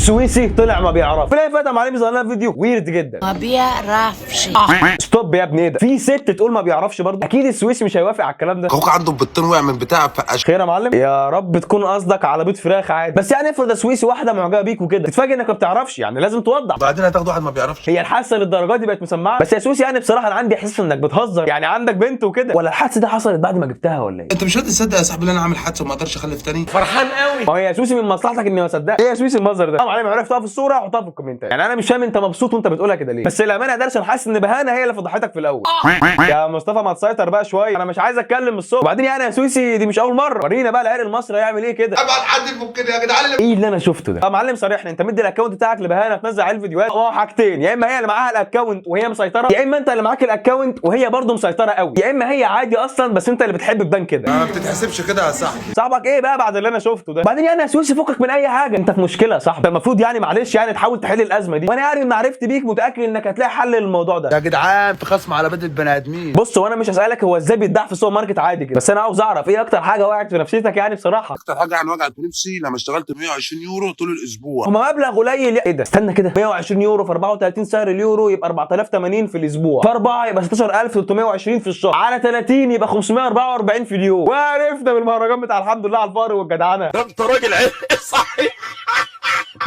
السويسي طلع ما بيعرف. في فات يا معلم ظهر لنا فيديو weird جدا. ما بيعرفش. stop يا ابني، ايه ده؟ في ست تقول ما بيعرفش برضه؟ اكيد السويسي مش هيوافق على الكلام ده. اخوك عنده بيضتين وقع من بتاع فقش. خير يا معلم، يا رب تكون قصدك على بيض فراخ عادي، بس يعني افرض يا سويسي واحدة معجبه بيك وكده تتفاجئ انك ما بتعرفش، يعني لازم توضح. بعدين هتاخد واحد ما بيعرفش. هي الحادثة للدرجة دي بقت مسمعه؟ بس يا سويسي يعني بصراحة انا عندي احساس انك بتهزر، يعني عندك بنت وكده، ولا الحادثة دي حصلت بعد ما جبتها ولا ايه؟ انت مش هتصدق يا صاحبي ان انا عامل حادثه وما اقدرش اخلف تاني. فرحان قوي. ما هو يا سوسي من مصلحتك اني ما اصدقش. ايه يا سوسي المنظر ده؟ طبعا معلم عرفتها في الصورة حطها في الكومنتات. يعني انا مش فاهم انت مبسوط وانت بتقولها كده ليه؟ بس الامانة يا درش انا حاسس ان بهانه هي اللي فضحتك في الاول. يا مصطفى ما تسيطر بقى شوية، انا مش عايز اتكلم من الصبح. وبعدين يعني يا سويسي دي مش اول مرة، ورينا بقى العرق المصري هيعمل ايه كده. ابعت حد يفكني يا جدعان. ايه اللي انا شفته ده؟ يا معلم صريحني، انت مدي ال account بتاعك لبهانه تنزل عليه الفيديوهات؟ هو حاجتين، يا اما هي اللي معاها ال account وهي مسيطرة، يا اما انت اللي معاك ال account وهي برضه مسيطرة قوي، يا اما هي عادي اصلا بس انت اللي بتحب تبان كده. ما بتتحسبش كده يا صاحبي. صاحبك ايه بقى بعد اللي انا شفته ده؟ بعدين يعني يا سويسي فكك من اي حاجة، انت في مشكلة يا صاحبي، انت المفروض يعني معلش يعني تحاول تحل الازمة دي، وانا يعني من معرفتي بيك متاكد انك هتلاقي حل للموضوع ده. يا جدعان في خصم على بدل البني ادمين. بص، وانا مش هسالك هو ازاي بيتباع في السوبر ماركت عادي كده، بس انا عاوز اعرف ايه اكتر حاجة وقعت في نفسيتك يعني بصراحة. اكتر حاجة يعني وجعت في نفسي لما اشتغلت 120 يورو طول الاسبوع. هما مبلغ قليل. ايه ده؟ استنى كده، 120 يورو في 34 سعر اليورو يبقى 4080 في الاسبوع، في 4 يبقى 16320 في الشهر، على 30 يبقى 544 في اليوم. وعرفنا بالمهرجان بتاع الحمد لله على الفقر والجدعنه. ده انت راجل عيب صحيح.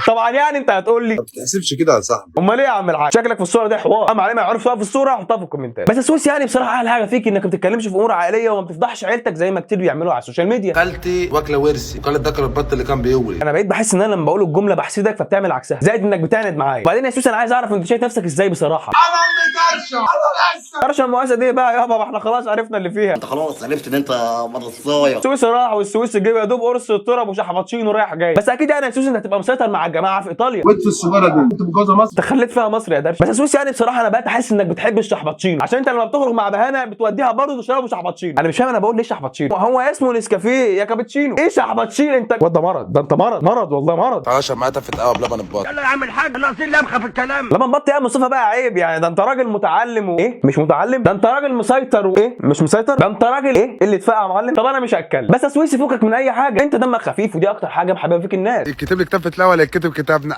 طبعا يعني انت هتقول لي ما بتتحسبش كده يا صاحبي. امال ايه يا عم الحاج؟ شكلك في الصورة دي حوار. اما عليه ما يعرف في الصورة حطها في الكومنتات. بس يا سويسي يعني بصراحة احلى حاجة فيك انك ما بتتكلمش في امور عائلية وما بتفضحش عيلتك زي ما كتير بيعملوا على ال social media. خالتي واكله ورثي وكانت ذكر البط اللي كان بيولي. انا بقيت بحس ان انا لما بقول الجملة بحسدك فبتعمل عكسها، زائد انك بتعند معايا. وبعدين يا سويسي انا عايز اعرف انت شايف نفسك ازاي بصراحة. انا امي كرشه، انا لسه كرشه المؤسسة دي بقى يابا، ما احنا خلاص عرفنا اللي فيها. انت خلاص عرفت ان انت مرصايه. السويسي راح والسويسي جه، يا دوب قرص التراب وشحبطشين ورايح جاي. بس اكيد يعني يا سويسي انت هتبقى مسيطر مع الجماعة في ايطاليا. وانت في السجاره دي انت متجوزة مصر. تخليت فيها مصر يا درش. بس يا سويسي يعني بصراحة انا بقيت احس انك بتحب الشحبطشينو، عشان انت لما بتخرج مع بهانه بتوديها برضه تشربوا شحبطشينو. انا مش فاهم انا بقول ليه شحبطشينو، هو اسمه نسكافيه يا كابتشينو، ايه شحبطشينو؟ انت واد ده مرض، ده انت مرض، مرض والله مرض. تعالى اشرب معايا تفه قهوة بلبن البط. يلا يا عم الحاج، ناقصين لمخه في الكلام. لما نبط يا مصطفى بقى عيب يعني، ده انت راجل متعلم وايه مش متعلم، ده انت راجل مسيطر وايه مش مسيطر، ده انت راجل ايه اللي اتفقع يا معلم. طب انا مش هتكلم، بس يا سويسي فكك من اي حاجة، انت دمك خفيف ودي اكتر حاجة محببة فيك الناس. يتكتب لك تفه لا ولا يتكتب كتابنا.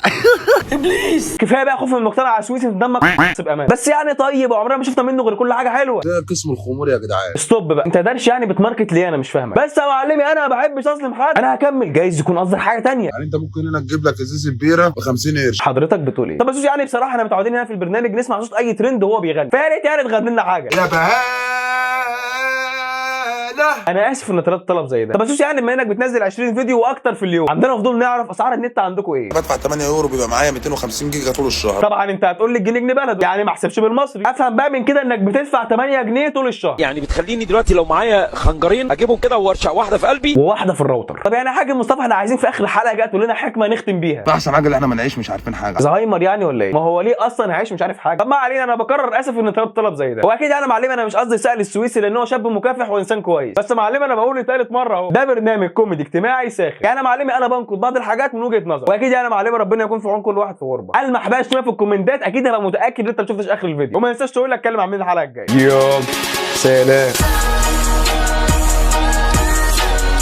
كفاية بقى خوف من المجتمع يا سويسي، انت دمك بامان. بس يعني طيب وعمرنا ما شفنا منه غير كل حاجة حلوة. ده قسم الخمور يا جدعان. stop بقى، انت درش يعني بت market ليه؟ انا مش فاهمك. بس يا معلمي انا ما بحبش اظلم حد، انا هكمل، جايز يكون قصدك حاجة تانية. يعني انت ممكن هنا تجيب لك ازازة بيره ب 50 قرش. حضرتك بتقول ايه؟ طب يا سوسي يعني بصراحة احنا متعودين هنا في البرنامج نسمع صوت اي ترند وهو بيغني، فيا ريت يعني تغني لنا حاجة. يا بهانه. انا اسف ان طلبت طلب زي ده. طب يا سوسي يعني بما انك بتنزل 20 فيديو واكتر في اليوم، عندنا فضول نعرف اسعار النت عندكم ايه؟ بدفع 8 يورو بيبقى معايا 250 جيجا طول الشهر. طبعا انت هتقول لي الجنيه جنيه بلده، يعني ما احسبش بالمصري. افهم بقى من كده انك بتدفع 8 جنيه طول الشهر يعني بتخليني دلوقتي لو معايا خنجرين اجيبهم كده وارشق واحدة في قلبي وواحدة في الراوتر. طب يعني يا حاج مصطفى احنا عايزين في اخر الحلقة جاية تقول لنا حكمه نختم بيها. احسن حاجة اللي احنا ما نعيش مش عارفين حاجة. زهايمر يعني ولا ايه؟ ما هو ليه اصلا هيعيش مش عارف حاجة؟ طب ما علينا، انا بكرر اسف ان طلبت طلب زي ده. واكيد انا معلم انا مش قصدي سأل السويسي لان هو شاب مكافح وانسان كويس، بس معلم انا بقول لثالث مرة اهو، ده برنامج كوميدي اجتماعي ساخر. يعني انا معلمي انا بنقد بعض الحاجات من وجهه نظر، واكيد يعني معلم ربنا يكون في عون كل واحد في غربه. المح بقى شوية في الكومنتات، اكيد هبقى متاكد ان انت ما شفتش اخر الفيديو. وما تنساش تقول لي اتكلم عن مين الحلقة الجاية. يلا سلام.